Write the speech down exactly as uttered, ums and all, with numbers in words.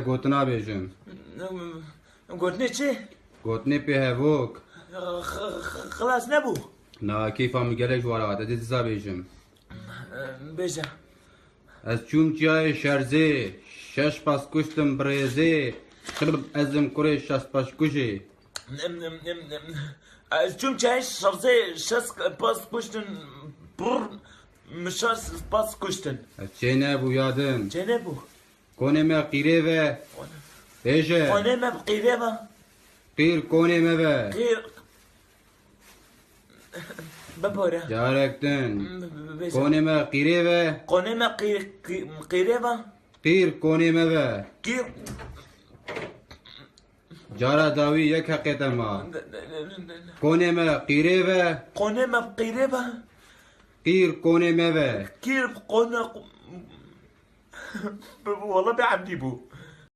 Gotina bêjim. Gotinê çi? Gotinê pê hevok. X-, x-, xilas nebû. Na, keyfa min gelek ji wara hate, dê diza bêjim. Bêje. Ez çûm çiyayê Şerzê, şeş pas kuştim bi rêzê, xirb ez im kurê şast paş kujê. Em, em, em, em. Ez çûm çiyayê Şerzê, şeş pas kuştin, brr, min şast pas kuştin. Ez çê nebû ya din. Çê nebû. Konê me qîrê ve. Bêje. Konê me qîrê ve. Qîr konê me ve. Qîr. Bibore. Carek din. B-, b-, bêje. Konê me qîrê ve. Konê me qî-, qî-, qîrê ve. Qîr konê me ve. Qîr. Cara dawî yek heqê te ma. Ne, ne, ne, ne, ne, ne. Konê me qîrê ve. Konê me qîrê ve. Qîr konê me ve. Qîr konê, wala bê emdî bû.